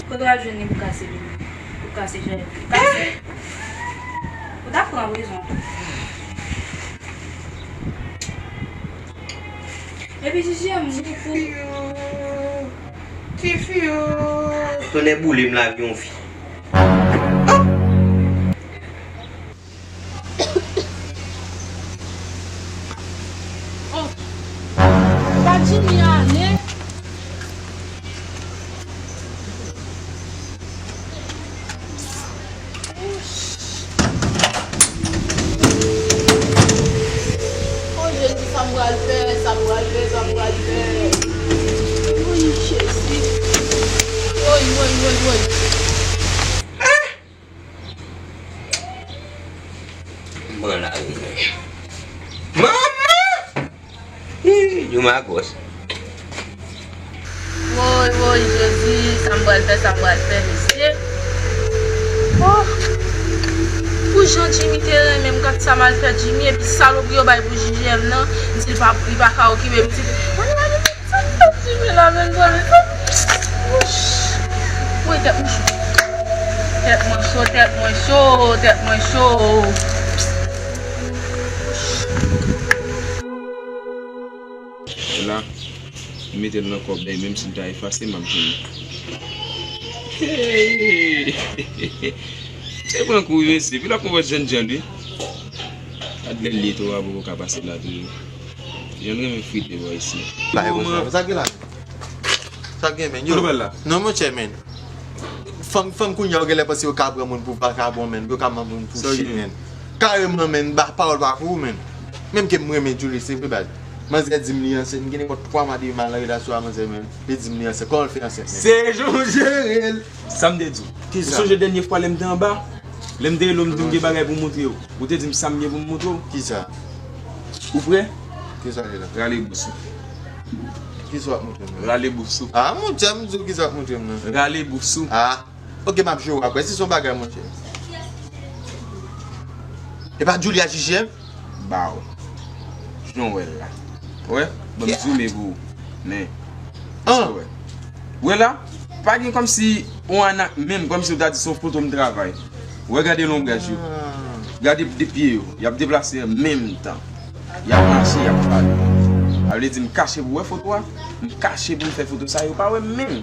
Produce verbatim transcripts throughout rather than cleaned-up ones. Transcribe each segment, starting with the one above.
Kote w al jwenn li pou kase li menm? Pou kase Jayèl? Kase! Ou t ap pran rezon tou. Epi J J M, ou pou. Tifi o. Tifi o. Tonnè boule m lage yon fi. Oh. Pa Jimmy ale. Oh, Jezi, sa m pral fè, sa m pral fè, sa m pral fè. Woy, Jezi. Woy, woy, woy, woy. Bon, la, manman! Ih, yo magòs. Woy, woy, Jezi, sa m pral fè, sa m pral fè, mesye. Oh! Pou jan Jimmy te renmen m, gad sa m al fè Jimmy, epi salopri yo bay pou J J M nan, m di l pa, li pa ka okipe m, m di, mwen la, Sa m t ap filme la menm, zanmi, sa. Wouch. Woy, tèt mwen cho. Tèt mwen cho, tèt mwen cho, tèt mwen cho. La, m mete l nan kòb, dayè, menm si m ta efase, m ap jwenn li. Hey! Se pran kou wi, mesye. Pi l ap konprann jènjan, wi. Gad lè l ye, tou a poko ka pase la toujou. Jan renmen frite bò isi. Bay konsa. Sa gen la? Sa gen, men? Yo. Kote w pral la? Non, monchè, men. Fanm, fanm kounye a, yo genlè panse yo ka pran moun pou vakabon, men. Yo ka pran moun pou chen, men. Kareman, men. Ba pawòl pa pou ou, men. Menm ke m renmen Julie, se vre, baz. Manzè di m li ansent, m gen nenpòt twa mwa depi m al nan relasyon a manzè, men. Li di m li ansent. Kòman l fè ansent, men? Se jan w jere l. Sa m te di w. Ou sonje dènye fwa lè m te anba? Lè m te rele w, m di m gen bagay pou m montre w. Ou te di m sa m gen pou m montre w. Kisa? Ou prè? Kisa li la? Rale bous ou. Kisa w ap montre m nan? Rale bous ou. Ah, monchè, m di w kisa w ap montre m nan. Rale bous ou. Ah. Ok, m ap jwe w apre. Si se yon bagay, monchè. E pa Julia J J M? Ba w. Jan w wè l la. Ou wè? Ban m zoome pou ou. Men. Èske w wè? Ou wè la? Pa gen kòmsi yon anak menm, kòmsi w ta di se yon foto m travay. Ou wè, gade lonbraj yo. Gade de pye yo. Y ap deplase an menm tan. Y ap mache, y ap pale. Sa vle di m kache pou w wè foto a? M kache pou m fè foto sa, yo pa wè m menm.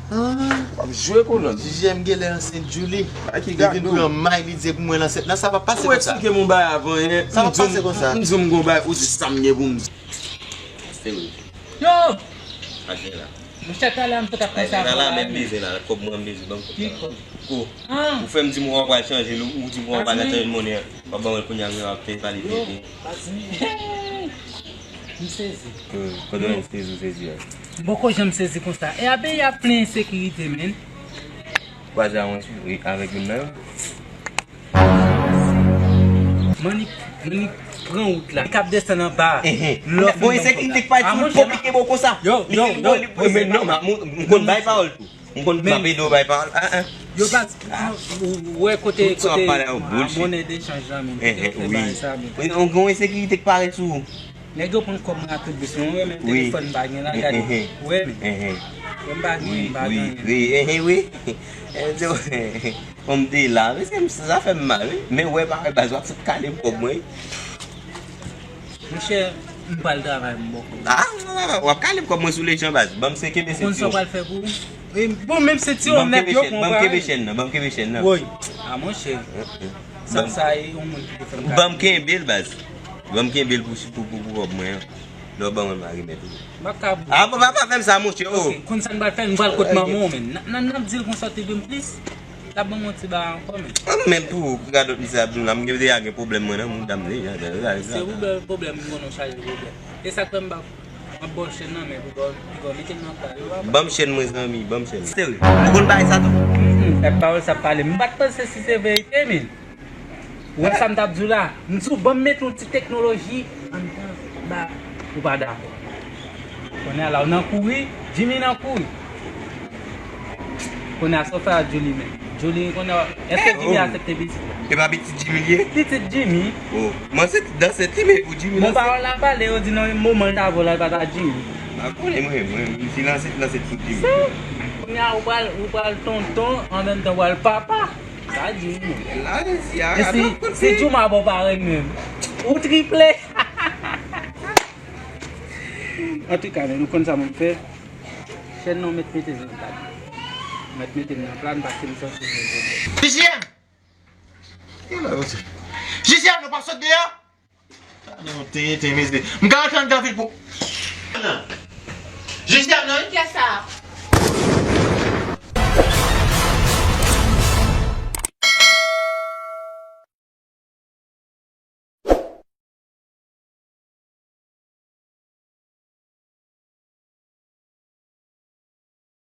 W ap jwe kolòn. J J M genlè ansent Julie. Li vin pran may, li di pou mwen l ansent. Nan sa p ap pase konsa. Ou eksplike m yon bagay avan yè. Sa p ap pase konsa. M di w m gon bagay, ou di sa m gen pou m di. Se vre. Yo! Monchè, talè a m sot ap panse a la, menm bezwen la, kòb mwen bezwen, ban m kòb sa. Ki kòb? Ko. Ou fè m di m w ap pral chanje l, ou di m w ap pral chanje l monnen an. W ap ban mwen l kounye a, m ap fè pale tenten. M sezi. Kote w sezi, w sezi a? M poko janm sezi konsa. E a peyi a plen ensekirite, men. Kwaze a mwen sou, wi, avèk youn nan yo. Mannik, Mannik pran wout la. Li k ap desann anba. Bon, ensekirite k parèt sou wout konplike bò konsa. Yo, yo, yo. Li, li, men non, m konn bay pawòl tou. M konn m ap ede w bay pawòl. Yo pa, ou wè kote, kote monnen dechanj lan menm, kote yo fè bagay sa menm. Wi, yon ensekirite k parèt sou ou. Nèg yo pran kòb mwen ak tout bous mwen, ou wè menm telefòn m pa gen la, gade. Ou wè menm. Wè m pa gen, m pa gen. Wi, wi, wi. Fò m te la, paske m, sa fè m mal, wi. Men wè, pa wè, baz, w ap sot kale m kòb mwen. Monchè, m pral travay, m bòkò. Ah, w ap kale m kòb mwen sou lejan, baz. Ban m se kenbe sentiwon. Ou konn sa w pral fè pou ou? Bon, menm sentiwon nèg yo pran. Ban m kenbe chèn nan, ban m kenbe chèn nan. Woy. Ah, monchè. Sa, sa e yon moun ki te fè m kale. Ban m kenbe l, baz. Ban m kenbe l pou, pou, pou, pou kòb mwen an. Lè w ban mwen, m a remèt ou. M pa ka. Ah, bon, pa, pa fè m sa, monchè, oh. Ok, konn sa n pral fè, n pral kot manman w, men. N, n, n ap di l konsa w te dwe m plis. L ap ban m yon ti bagay ankò, men. Mwen menm tou, radòt misye ap di m la, m gen, deja gen pwoblèm mwen nan mouda m deja. Se ou bèl pwoblèm, m konn ou chaje pwoblèm. E sa k fè m pa, m ap ba w chèn nan, men pou ba w, pou ba w mete l nan pla yo, papa. Ban m chèn mwen, zanmi, ban m chèn. Serye, ou konn bagay sa tou? Mm, mm, e pawòl sa ap pale. M pa t panse si se verite, men. Ou wè sa m t ap di w la? M di w, ban m mete yon ti teknoloji anndan ba, ou pa dakò. Kounye a la, ou nan kouri, Jimmy nan kouri. Kounye a, sa w fè a Julie menm? Julie, kounye a, èske Jimmy aksepte pitit la? E pa pitit Jimmy l ye? Pitit Jimmy. Oh, mwen se dan se ti men pou Jimmy. Bon, pawòl la pale, yo di non, moman l ta vo la, e pa ta Jimmy. A konnen mwen, mwen, si l ansent, l ansent pou Jimmy. Kounye a ou pral, ou pral tonton, an menm tan ou pral papa. Sa di nou. La, isi a, E si, si Jouma ba w parenn menm, ou triple. Antouka, men nou konn sa moun fè. Chèn nan mèt mete l nan pla. Mèt mete l nan pla, paske m santi l. J J M! J J M, nou pa sot deyò? Tande yon tenten mezde. M ka rantre anndan vil pou. J J M, non? Kiyès sa?